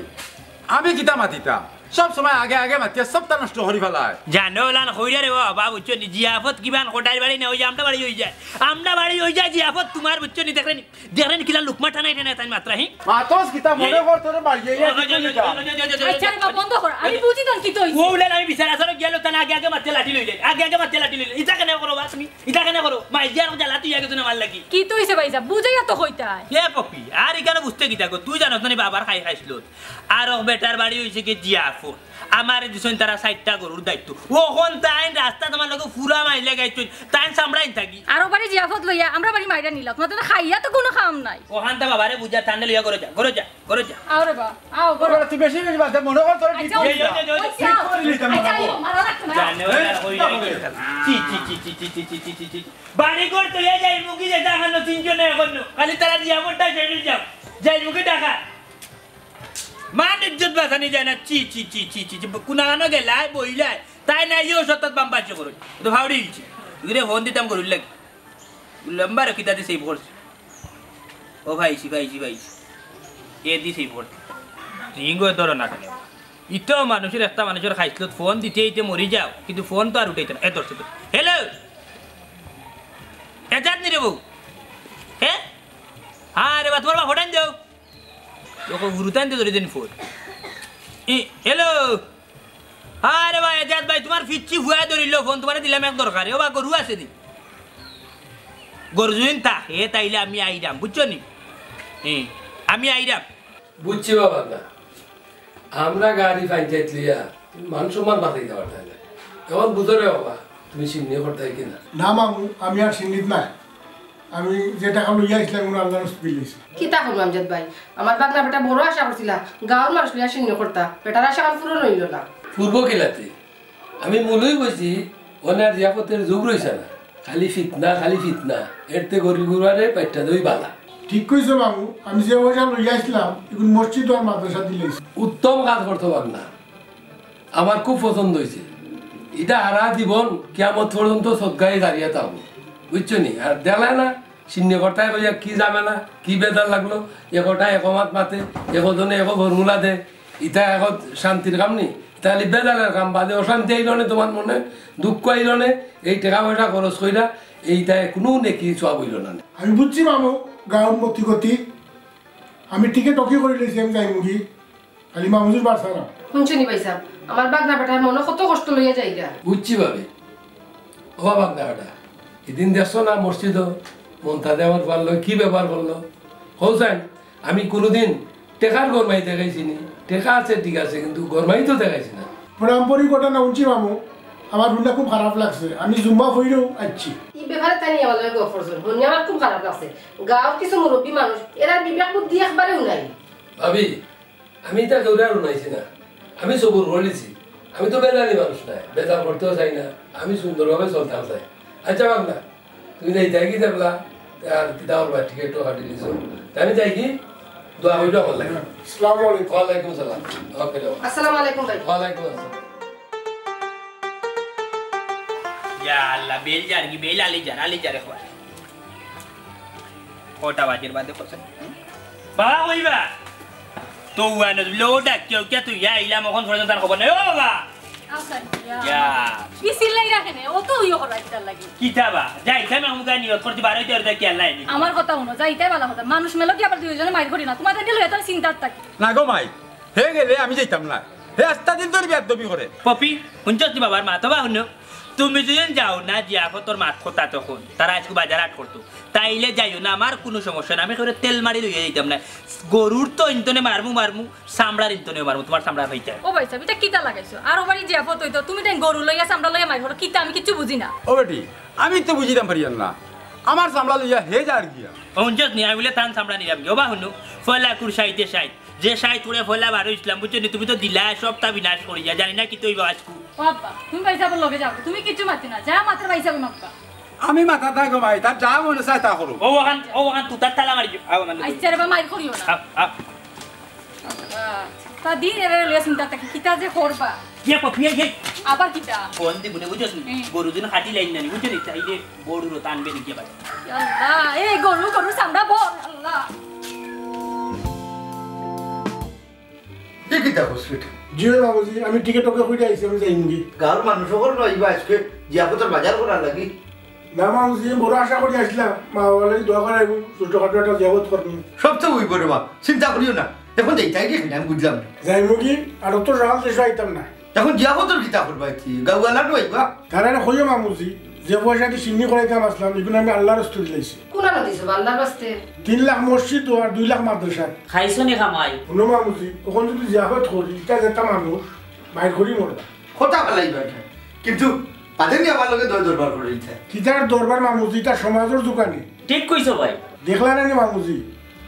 আমি কিতা মাতিতাম? সব সময় আগে আগে মাতিয়া সবটা নষ্ট করি ফেলায়। জানো লান কইরা রে বাবা, বুঝছো নি? জিয়াফত কিবান কটাইর বাড়ি না অই যায়, আমরার বাড়ি অই যায়। আমরার বাড়ি অই যায় জিয়াফত তুমার, বুঝছো নি? দেখরে নি, দেখরে নি কিলা লুকমা টানাই টানাই তাইন মাতরা, হি? মাতস কিতা মনে কর তোরে বাড়িয়ে গিয়া কিছু নিতা। আচ্ছা রে বাবা, বন্ধ কর। আমি বুঝি তোর কিতা অইছে। ও উলান আমি বিচার আচারো গিয়ালো তান আগে আগে মাতিয়া লাঠি লইলে। আগে আগে মাতিয়া লাঠি লইলে। ইতা কেনে করো বা তুমি? ইতা কেনে করো? মাই জিয়ার জ্বালা তুই আগে না মার লাগি। কিতা অইছে ভাইসাব? বুঝাইয়া তো কইতায়। এ পপি, আর ইখানো বুঝতে কিতা গো? তুই জানোস না নি বাবার খাই খাইছিল। আর ও বেটার বাড়ি অইছে কি জিয়াফত। আমারে দিছইন তারা চাইরটা গরুর দায়িত্ব। অখন তাইন রাস্তাত আমার লগে ফুরা মাইর লাগাইছইন। তাইন চামড়াইন থাকি। আর ও বাড়ি জিয়াফত লইয়া, আমরার বাড়ি মাইরা নিলা। তুমার তো খাইয়া তো কুনু কাম নাই। অখানতা বাবারে বুঝা, তানে লইয়া ঘরো যা, ঘরো যা। ওরে যা। আও রে বা, আও, ঘরো। ওরে, তুই বেশি বেশি বাদ দে, মনে কর তোর ঠিক আচ্ছা, করে ওই দিলাম। যে, ওই যে, ঠিক করে দিলাম, ওই যে, বাবু। মারা রাখতো না। জানে ওই হ্যাঁ? আর ওই বাবু। চি, চি, চি। বাড়ি ঘর তো ইয়া যাইমুগি যে জাগানো তিনজনে এখন। খালি তারা দিয়া বলটা শেষ হয়ে যাও। যাইমুগি টাকা। মান ইজ্জত বাঁচানি যায় না। চি, চি, চি। কুনাগানো গেলায়, বইলায়। তাই না, ইয়ো সত্তাত বাম পাইছে করো। তো ফাউড়ি হইছে। ইগুরে ফোন দিতাম করুল লাগি। লম্বা রে কিতাতে সেভ করছে। ও ভাইছি, ভাইছি, ভাইছি। এ দি সেভ করছে। রিং ওয়ে ধরো না কেন? ইতো মানুষের একটা মানুষের খাইছলত ফোন দিতে দিতে মরি যাও, কিন্তু ফোন তো আর উঠাইতে না। এ ধরছে তো। হ্যালো? এজাত নি রে বউ? হ্যাঁ? হ্যাঁ রে বা, তোমার বাপ ফোটান দেও। তোকে হুরুতান দে ধরে দিন ফোন। ই, হ্যালো? আরে ভাই, এজাজ ভাই, তোমার ফিচ্ছি ফুয়া ধরিল ফোন, তোমারে দিলাম এক দরকারে। ও বা, গরু আছে নি? গরু যুদিন থাকে, তাইলে আমি আইরাম, বুঝছো নি? হুম, আমি আইরাম। বুঝছি বাবা না, আমরা গাড়ি পঞ্চায়েত লইয়া তুমি মান সম্মান বাঁচাইতে পারতায় না। এখন বুঝো রে বাবা, তুমি সিন্নি করতায় কি না? না মামু, আমি আর সিন্নিত নাই। আমি যে টাকা লইয়া আইছিলাম, ওগুলো আল্লাহর রাস্তায় লইছি। কিতা করবো আমজাদ ভাই, আমার বাগনা বেটা বড় আশা করছিলা, গাঁওর মানুষ লইয়া সিন্নি করতা, বেটার আশা আমার পূরণ হইল না। পূর্ব কিলাতে আমি মূলই কইছি, ওনার জিয়াফতের যুগ রইছে না, খালি ফিতনা, খালি ফিতনা। এরতে গরিব গুরুয়ারে পাইটা দই বালা। ঠিক কইছো মামু, আমি যে পয়সা লইয়া আইছিলাম, এখন মসজিদ আর মাদ্রাসা দিলাইছি। উত্তম কাজ করতো বাগনা, আমার খুব পছন্দ হইছে। ইটা হারা জীবন কিয়ামত পর্যন্ত সদকায়ে জারিয়া থাকবো, বুঝছো নি? আর দেখলায় না, সিন্নি কর্তায় কইয়া কি ঝামেলা, কি বেজাল লাগলো, একটায় এক মাত মাতে, একজনে এক ফর্মুলা দে, ইতা এক শান্তির কাম নি? ইতা খালি বেজালের কাম, বাদে অশান্তি আইলো নে তোমার মনে, দুঃখ আইলো নে, এই টেকা পয়সা খরচ কইরা, এইটায় কুনু নেকি সওয়াব অইলো না। আমি বুঝছি মামু, গাঁওর মতি গতি, আমি টিকে টকি করি লইছি, আমি যাইমুগি। খালি মামুজির বার ছাড়া। হুনছো নি ভাইসাব, আমার বাগনা বেটার মনো কত কষ্ট লইয়া যাইরা। বুঝছি ভাবি। ও বাগনা বেটা, ইদিন দেখছো না মসজিদো মন্তাজে আমার ফুয়ার লগে কি ব্যবহার করলো? কও চাইন, আমি কুনুদিন টেকার গরমাই দেখাইছি নি? টেকা আছে ঠিক আছে, কিন্তু গরমাই তো দেখাইছি না। পারম্পরিক ঘটনা হুনছি মামু, আমার হুনিয়া খুব খারাপ লাগছে। আমি জুম্মা পড়িয়াউ আইছি। ই ব্যাপারে তাইন আমার লগে গফ করছইন, হুনিয়া আমার খুব খারাপ লাগছে। গাঁওর কিছু মুরব্বি মানুষ, এরার বিবেক বুদ্ধি একবারেউ নাই। ভাবি, আমি ইতা কেউরে আর হুনাইছি না, আমি সবুর করিলিছি। আমি তো বেজালি মানুষ নায়, বেজাল করতেও চাই না, আমি সুন্দরভাবে চলতাম চাই। আচ্ছা বাগনা, তুমি যাইতায় কি দেখলা, আর কিতা করবা, টিকিট তো কাটি দিছো, তে আমি যাইগি, দোয়া করিও আমার লাগি। আসসালামু আলাইকুম। ওয়ালাইকুম সালাম। ওকে, যাও। আসসালামু আলাইকুম ভাই। ওয়ালাইকুম আসসালাম। ইয়া আল্লাহ, বেইল যারগি, বেইল আলি যার, আলি যার একবার। কটা বাজের বাদে কইছে? বাবা কইবা? তো ওয়ানো লো ডাক কেউ কে তুই ইয়া ইলাম অখন পর্যন্ত তার খবর নাই। ও বাবা! আচ্ছা, ইয়া। ইয়া। কি চিল্লাই রাখে নে? ও তো ইয়ে করা কিতার লাগি। কিতা বা? যাইতাম আমি মুখে নিয়ত করছি বারোই তেরোটা কি আল্লাহ এনে। আমার কথা হুনো, যাইতায় বালা কথা। মানুষ মেলো কি আবার দুইজনে মাইর করি না? তোমার দিন লইয়া তো আমি চিন্তাত থাকি। না গো মাই, হে গেলে আমি যাইতাম না। হে আস্তা দিন ধরি বেয়াদবি করে। পপি, হুনছস নি বাবার মাত? ও বা হুনো। তুমি যুদি যাও না, জিয়াফতর মাত কথা তখন, তারা আইজকু বাজার হাট করতো, তাইলে যাইও না, আমার কুনু সমস্যা নাই, আমি কেউরে তেল মারি লইয়া যাইতাম না। গরুর তো ইন্তনে মারমু মারমু, চামড়ার ইন্তনেও মারমু, তোমার চামড়া পাইতায়। ও ভাইসাব, ইটা কিতা লাগাইছো? আর ওবারই জিয়াফত অইতো, তুমি তাইন গরু লইয়া, চামড়া লইয়া মাইর করো, কিতা আমি কিচ্ছু বুঝি না। ও বেটি, আমি তো বুঝিতাম পারিয়ার না, আমার চামড়া লইয়া হে যার গিয়া। ও হুনছস নি, আমি বুলে তান চামড়া নিলাম গি। ও বা হুনো, ফয়লা কুর সাইতে সাইত। যে সাইত করে ফয়লা বার অইছলাম, বুঝছো নি? তুমি তো দিলায় সবটা বিনাশ করিয়া, জানি না কিতা অইবো আইজকু। ও আব্বা, তুমি ভাইসাবর লগে যাও, তুমি কিচ্ছু মাতিও না, যা মাতর ভাইসাবে মাতবা। আমি মাতাত নায় গো মাই, তার যা মনে চায় তা করো। ও অখান, ও অখান তুতার তালা মারি দিও। আও, আমার লগে। আইচ্ছা রে বা, মাইর করিও না। আও, আও। আহ, তা দিন এরে লইয়া চিন্তাত থাকি, কিতা যে করবা। ইয়ে, কপি, ইয়ে, ইয়ে। আবার কিতা? ফোন দি বুলে, বুঝছস নি? হুম। গরু দিন খাটি লাইন না নি, বুঝছস নি? তাইলে গরুরও টানবে নি কে ভাই? আল্লাহ, এই গরু, গরু চামড়া বল, আল্লাহ। এ কিতা কস বেটা? জি অয় বাবুজি, আমি টিকিট ওকে করিয়া আইছি, আমি যাইমুগি। গাঁওর মানুষ অকল লইবা আইজকে জিয়াফতর বাজার করার লাগি? না বাবুজি, আমি বড় আশা করি আইছলাম, মা বাবার লাগি দোয়া করাইমু, ছোটখাটো একটা জিয়াফত করমু। সব তো অইবো রে বা, চিন্তা করিও না। এখন যাইতায় গি, আমি বুঝলাম না। যাইমুগি, আর অত সকাল দেশো আইতাম না। এখন জিয়াফতর কিতা করবায় তে? গাঁওআলা তো আইবা। তারারে কইও মামুজি, যে পয়সাদি সিন্নি করাইতাম আছলাম, ইগুন আমি আল্লার ওয়াস্তে দিলাইছি। কুনানো দিছো বা আল্লার ওয়াস্তে? তিন লাখ মসজিদো আর দুই লাখ মাদ্রাসাত। খাইছো নি কামাই? হুনো মামুজি, অখন যুদি জিয়াফত করি, ইতা যেতা মানুষ, মাইর করি মরবা। কথা ভালাই বেটা। কিন্তু বাদে নি আমার লগে দয় দরবার করি ইতা। কিতার দরবার মামুজি, ইতা সমাজর দোকানে। ঠিক কইছো ভাই। দেখলা না নি মামুজি,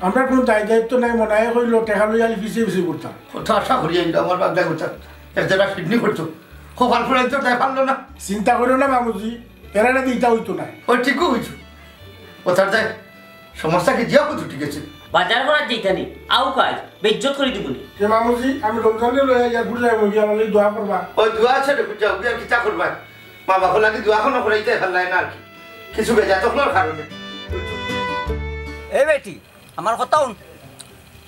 আমরা কুনু দায় দায়িত্ব নাই, মনে হয় কইলো টেকা লইয়া আলি পিছে পিছে ঘুরতাম। কত আশা করি আইলো আমার বাগনা গুতা, এর যারা কিডনি করতো, কপাল ফুরাইতো তাই পারলো না। চিন্তা করিও না মামুজি, এরারে দিতা অইতো না। ওই ঠিকও অইছে, ও তার যায় সমস্যা কি দিয়া কত ঠিক আছে। বাজার করার যেটা নেই, আউ কাজ বেইজ্জত করি দিবনি। কে মামুজি, আমি রমজানে লইয়া ইয়ার বুঝাই মুগি আমার লাগি দোয়া করবা। ওই দোয়া আছে রে, বুঝাও, বুঝাও কিতা করবা? মা বাবা লাগি দোয়া কোনো করাইতে পারলাই না আর কি, কিছু বেজা তকলর কারণে। এই বেটি, আমার কথা হুন।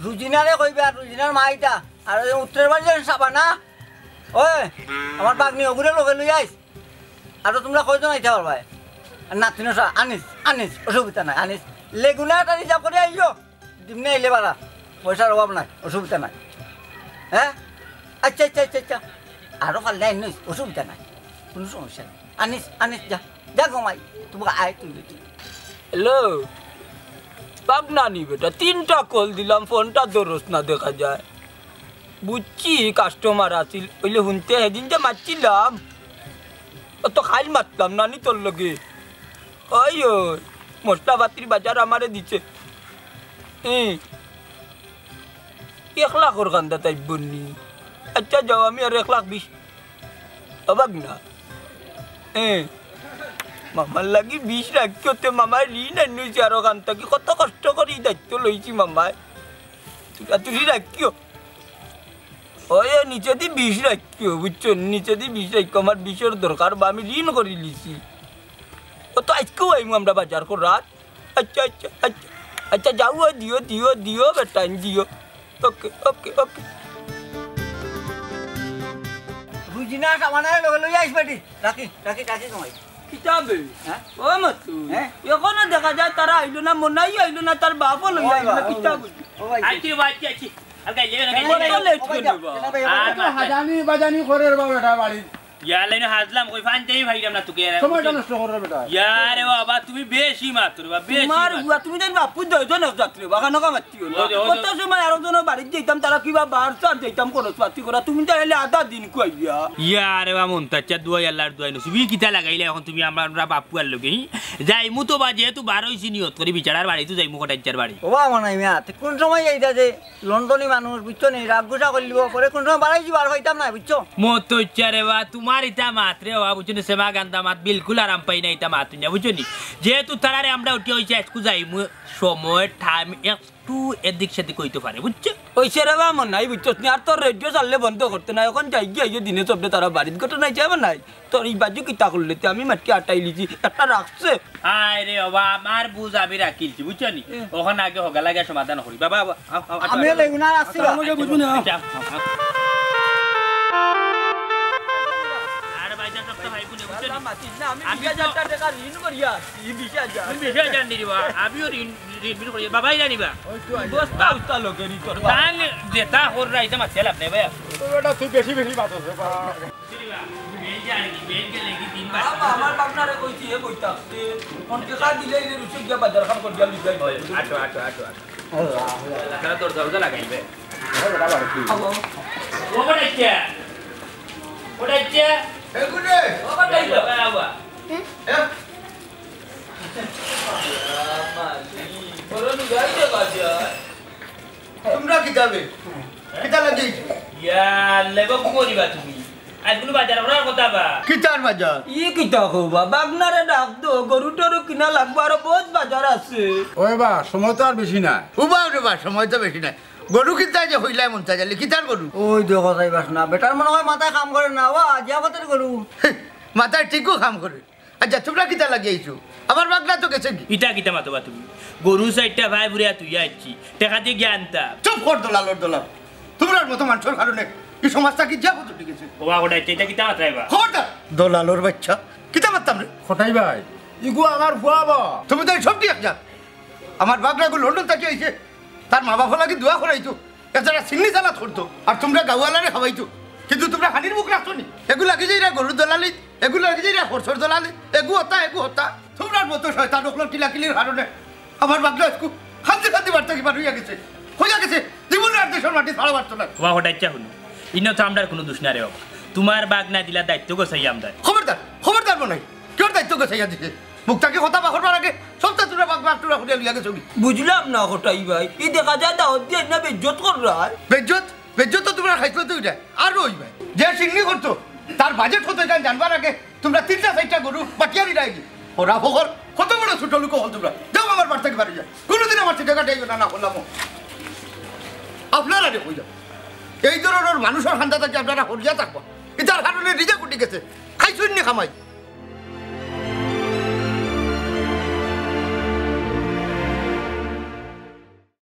রুজিনারে কইবা, আর রুজিনার মা ইতা, আর ওই উত্তরের বাড়ি যান সাবা না। ওই, আমার বাগনি ওগুরে লগে লই আইস। আর তুমরা কয়জন আইতা পারবায়? আর নাতিন সা-, আনিস, আনিস, অসুবিধা নাই, আনিস। লেগুনা একটা রিজার্ভ করি আইও। দিমনে আইলে বালা, পয়সার অভাব নাই, অসুবিধা নাই। হ্যাঁ? আচ্ছা, আচ্ছা, আচ্ছা, আচ্ছা। আরো পারলে আইন নইস, অসুবিধা নাই, কোনো সমস্যা নাই। আনিস, আনিস, যা, যা ঘুমাই, তুমি আয় তুই বেটি। হ্যালো, বাগনা নি বেটা, তিনটা কল দিলাম, ফোনটা ধরস না দেখা যায়। বুঝছি, কাস্টমার আছিল, অইলে হুনতে হেদিন যে মারছিলাম, অত খাইল মারতাম না নি তোর লগে। ওই, ওই, মশলা পাতির বাজার আমারে দিছে। হুম। এক লাখর কান্দাত আইবো নি? আচ্ছা যাও, আমি আর এক লাখ বিশ। অবাক না? হ্যাঁ। মামার লাগি বিশ রাখিও তে, মামায় ঋণ আনিছি আরো কান থাকি, কত কষ্ট করি দায়িত্ব লইছি মামায়। তুলা তুলি রাখিও। ওই নিচেদি বিশ রাখিও, বুঝছো? নিচেদি বিশ রাখিও, আমার বিশর দরকার বা আমি ঋণ করি লিছি। ও তো আইজকেউ আইমু আমরা বাজার করাত। আচ্ছা, আচ্ছা, আচ্ছা। আচ্ছা, যাও, ও দিও, দিও, দিও, বেটাইন, দিও। ওকে, ওকে, ওকে। রুজিনা সামানারে লগে লইয়া আইস বেটি। রাখি, রাখি, রাখি তোমায়। কিতাবে? হ্যাঁ? ও মতু। হ্যাঁ? এখনো দেখা যায় তারা আইলো না, মনাই আইলো না, তার বাপও লইয়া ও আইলো না, বাবা, কিতাব? ও ভাই। আইছি, বাবা, আইছি, আইছি। আর গাইলে না, ও গাইলে ভাই, না। ও ভাই, কেন লেট ও ভাই, করে যাও, বাবা? কেন ভাই, ও ভাই? আর তো হাজানি বাজানি করের বাবা বেটা বাড়ি। ইয়ার লাইনে হাজলাম, কই ফান দেই ভাইরাম না তোকে আর। সময়টা নষ্ট করের বেটা। ইয়ারে বাবা, তুমি বেশি মাতরে বাবা, বেশি তোমার মাতরে। বুয়া, তুমি জানি বাপু দুইজন এক জাতরে বাবা, খানো কামাচ্ছি না। ওই যে, ওই যে। কত সময় আরো জনের বাড়িত যাইতাম, তারা কিবা বার চার যাইতাম, কোনো পাতি করা, তুমি তো এলে আধা দিন কুয়াইয়া। ইয়ারে বাবা, মন তাচ্চা দুয়াই আল্লাহর দুয়াই নসিব। ই কিতা লাগাইলে এখন তুমি আমরা, আমরা বাপু আর লগে, হি? যাইমু তো বা, যেহেতু বার হইছি নিয়ত করি, বিচারার বাড়ি তো যাইমু, কটাইচ্চার বাড়ি। ও বাবা, নাই মিয়া, তে কোন সময় যাইতা যে? লন্ডনী মানুষ, বুঝছো নি? রাগ গুসা করিলিবো, পরে কোন সময় বাড়াইছি, বার হইতাম না, বুঝছো? মত হইছে রে বা, তোমার ইতা মাত রে বা, বুঝছো নি? সেমা গান্দা মাত, বিলকুল আরাম পাই না ইতা মাত হুনিয়া, বুঝছো নি? যেহেতু তারারে আমরা উঠিয়া হইছে, আজকু যাইমু, সময়, টাইম একটু এদিক সেদিক হইতে পারে, বুঝছো? ওই সে রে বা, মন নাই, বুঝছো নি? আর তোর রেডিও চাললে বন্ধ করতে নাই, এখন যাই গিয়া, এই যে দিনে চবদে তারা বাড়িত ঘটনা হিসাবে নাই। তোর ই বাজু কিতা করলে? তে আমি মাটি আটাই লিছি, একটা রাখছে। আয় রে বাবা, আমার বুঝ আমি রাখিলছি, বুঝছো নি? এ। ওখানে আগে হগা লাগে সমাধান করি। বাবা, বাবা, আও, আও, আও, আমিও আও। লেগুনা রাখছি। আমাকে বুঝবো না। আচ্ছা, আও, আও। আরে ভাই, যা, সব তো ভাই বোনে, বুঝছো নি? মাতিস না, আমি আমি বিশ হাজার তো টাকা ঋণ করিয়া আছি, বিশ হাজার। তুমি বিশ হাজার নি দিবা, আমিও ঋণ, ঋণ, ঋণ করি। বাবাই জানিবা। ওই তো আইয়া। বস্তা উস্তা লোকে ঋণ করবা। তাহলে যেটা হর রাইতে মাতিয়ে লাভ নাই ভাই। তো বেটা, তুই বেশি বেশি মাতস রে বা। বাবা, আমার বাপনারে কইছি, হে বইতা। তে, কোন টেকা দিলে এই যে রুচি গিয়া বাজার খান করিয়া লই যাই। আটো, আটো, আটো, আটো। তারা তোর দরজা লাগাইবে। আবো। ও কটাইছে? কটাইছে? এগুনে। ও কটাইছে? বাবা, বাবা। এ? বড় নিয়ে যাই রে বাজার। তোমরা কিতাবে? কিতা লাগি? ইয়া, লেবা কু করিবা তুমি? আজ কোনো বাজার করার কথা বা? কিতার বাজার? ই কিতা কও বা? বাগনারে ডাক দো, গরু টরু কিনা লাগবো, আরো বহুত বাজার আছে। ওই বা, সময় তো আর বেশি নাই। উবা রে বা, সময় তো বেশি নাই। গরু কিনতে যে হইলাই মন চাই জানলে, কিতার গরু? ওই দেখো যাইবাস না, বেটার মনে হয় মাথায় কাম করে না, ও আজিয়া পাতের গরু। মাথায় ঠিকও কাম করে। আচ্ছা, তোমরা কিতা লাগি আইছো? আমার বাগনা তো গেছে কি? ইটা কিতা মাতবা তুমি? গরু চাইরটা ভাই বুড়িয়া তুই আইছি। টেকা দিয়ে গিয়া আনতা। চুপ কর, দলালর দলাল। তোমরার মতো মানুষের কারণে এই সমাজটা কি যে পর্যন্ত গেছে? ওবা, ওটা ইটা, ইটা কিতা মাতরাই বা? খবরদার! দলালর বাচ্চা। কিতা মাততাম রে? কটাই ভাই, ইগু আমার ফুয়া বা। তুমি তো সব ঠিক যা। আমার বাগনাগু লন্ডন থাকি আইছে। তার মা বাপর লাগি দোয়া করাইতো। এছাড়া সিন্নি সালাদ করতো। আর তোমরা গাওয়ালারে খাওয়াইতো। কিন্তু তোমরা হানির মুখ রাখছো নি। এগু লাগি যাইরা গরুর দলালি, এগু লাগি যাইরা খরচর দলালি, এগু হতা, এগু হতা। তোমরার মতো শয়তান অকলর কিলাকিলির কারণে আমার বাগনা আজকু খান্তি খান্তি বার্তা কি বার হইয়া গেছে। হইয়া গেছে। জীবনে আর দেশের মাটি ছাড়া পারতো না। ওবা, ওটা ইচ্ছা হুনো। ইনো তো আমরার কোনো দোষ না রে বাবা। তোমার বাগনা দিলা দায়িত্ব গোছাই আমরার। খবরদার, খবরদার মনাই। কেউর দায়িত্ব গোছাইয়া দিছে? মুখ থাকি কথা বার করবার আগে সবটা তোমরা বাগ বাগ তোমরা করিয়া লইয়া গেছো কি? বুঝলাম না কটাই ভাই, ই দেখা যায় দাওয়াত দিয়া না বেইজ্জত কররায়। বেইজ্জত? বেইজ্জত তো তোমরা খাইছো তো এটা, আর ওই ভাই যে সিংনি করতো তার বাজেট কত এটা জানবার আগে তোমরা তিনটা চাইরটা গরু বাটিয়া দিলাইনি। ওরা ফকর কত বড় ছোট লোক হল তোমরা। যাও আমার বাড়ি থাকি বাড়ি যাও, কোনোদিন আমার ছোট কাটে না, না করলাম। আপনারা রে কই যাও, এই ধরনের মানুষের খান্দা থাকি আপনারা হরিয়া থাকবা। এটার কারণে রিজেক্ট উঠি গেছে, খাইছইন নি কামাই।